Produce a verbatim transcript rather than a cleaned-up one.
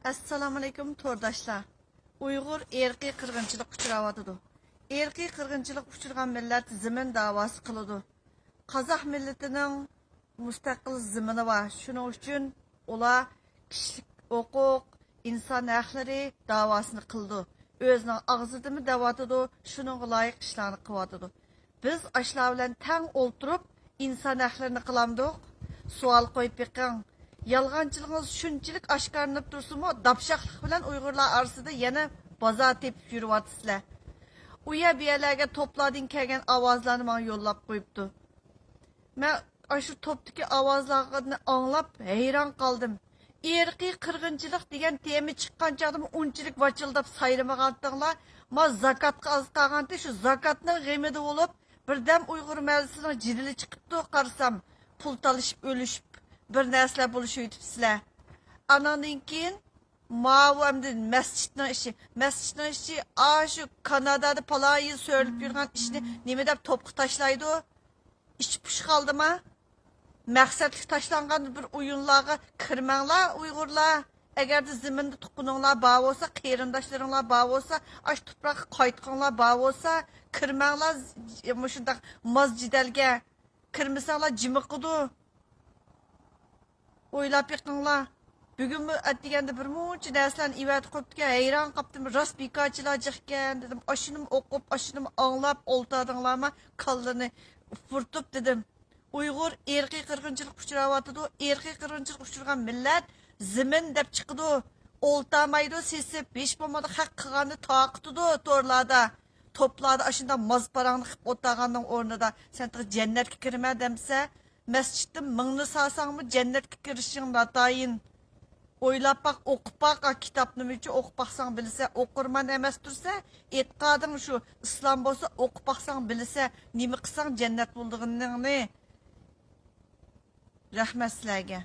ئەسسالامۇئەلەيكۇم تورداشلار. ئۇيغۇر ئىرقىي قىرغىنچىلىققا ئۇچراۋاتىدۇ. ئىرقىي قىرغىنچىلىققا ئۇچرىغان مىللەت زېمىن داۋاسى قىلىدۇ. قازاق مىللىتىنىڭ مۇستەقىل زېمىنى بار. شۇنىڭ ئۈچۈن ئۇلار كىشىلىك ھوقۇق، ئىنسان ھەقلىرى داۋاسىنى قىلىدۇ. ئۆزىنىڭ ئاغزىدىمۇ دەۋاتىدۇ، شۇنىڭغا لايىق ئىشلارنى قىلىۋاتىدۇ. بىز ئاشۇلار بىلەن تەڭ ئولتۇرۇپ، ئىنسان ھەقلىرىنى قىلامدۇق؟ سوئال قويۇپ بېقىڭ. يالغانچىلىقىڭىز شۇنچىلىك ئاشكارىلىنىپ تۇرسىمۇ، داپشاقلىق بىلەن ئۇيغۇرلار ئارىسىدا يەنە بازار تېپىپ يۈرۈۋاتىسىلەر. ئۇ يەر بۇ يەرلەرگە توپلاردىن كەلگەن ئاۋازلارنى ماڭا يوللاپ قويۇپتۇ. مەن ئاشۇ توپتىكى ئاۋازلارنى ئاڭلاپ ھەيران قالدىم. ئىرقىي قىرغىنچىلىق دېگەن تېما چىققان چاغدىمۇ ئۇنچىلىك ۋاچىلداپ سايرىمىغانتىڭلار. ما زاكاتقا ئاز قالغانتى، شۇ زاكاتنىڭ غېمىدە بولۇپ، بىردەم ئۇيغۇر مەھەللىسىنىڭ جېدىلى چىقىپتۇ، قارىسام، پۇل تالىشىپ، ئۆلۈشۈپ، بىر نەرسىلەر بولۇشۇۋېتىپسىلەر. ئاناندىن كېيىن ماۋۇ ئەمدى مەسچىتنىڭ ئىشى. مەسچىتنىڭ ئىشى، ئاشۇ كانادادا پالايىن سۆرىلىپ يۈرگەن ئىشنى نېمە دەپ توپقا تاشلايدۇ؟ ئىچى پۇش قالدىما؟ مەقسەتلىك تاشلانغان بىر ئويۇنلارغا كىرمەڭلار، ئۇيغۇرلار. ئەگەردە زېمىندا تۇغقىنىڭلار بار بولسا، قېرىنداشلىرىڭلار بار بولسا، ئاشۇ تۇپراققا قايتقىڭلار بار بولسا، كىرمەڭلار مۇشۇنداق ماز جېدەلگە. كىرمىسەڭلار جىمىقىدۇ. ئويلاپ بېقىڭلار. بۈگۈنمۇ ئەتىگەندە بىر مۇنچە نەرسىلەرنى ئېۋەتىپ قويۇپتىكەن، ھەيران قاپتىم. راست بىكارچىلار جىقكەن دېدىم. ئاشۇنىمۇ ئوقۇپ، ئاشۇنىمۇ ئاڭلاپ ئولتۇردۇڭلارما، كاللىنى ئۇپۇرتۇپ دېدىم. ئۇيغۇر ئىرقىي قىرغىنچىلىققا ئۇچراۋاتىدۇ. ئىرقىي قىرغىنچىلىققا ئۇچرىغان مىللەت زېمىن دەپ چىقىدۇ. ئولتۇرمايدۇ سېسىپ، ھېچ بولمىغاندا خەق قىلغاننى تارقىتىدۇ تورلاردا. توپلاردا ئاشۇنداق ماز پاراڭنى قىلىپ ئولتۇرغاننىڭ ئورنىدا سەن تېخى جەننەتكە كىرىمەن دەمسە، مەسچىتتە مىڭنى سالساڭمۇ جەننەتكە كىرىشىڭ ناتايىن. ئويلاپ باق، ئوقۇپ باق، ئا، كىتابنىمۇ ئوقۇپ باقساڭ بىلىسەن، ئوقۇرمەن ئەمەس تۇرسا، ئېتىقادىڭ شۇ ئىسلام بولسا، ئوقۇپ باقساڭ بىلىسەن، نېمە قىلساڭ جەننەت بولىدىغىنىڭنى. رەھمەت سىلەرگە.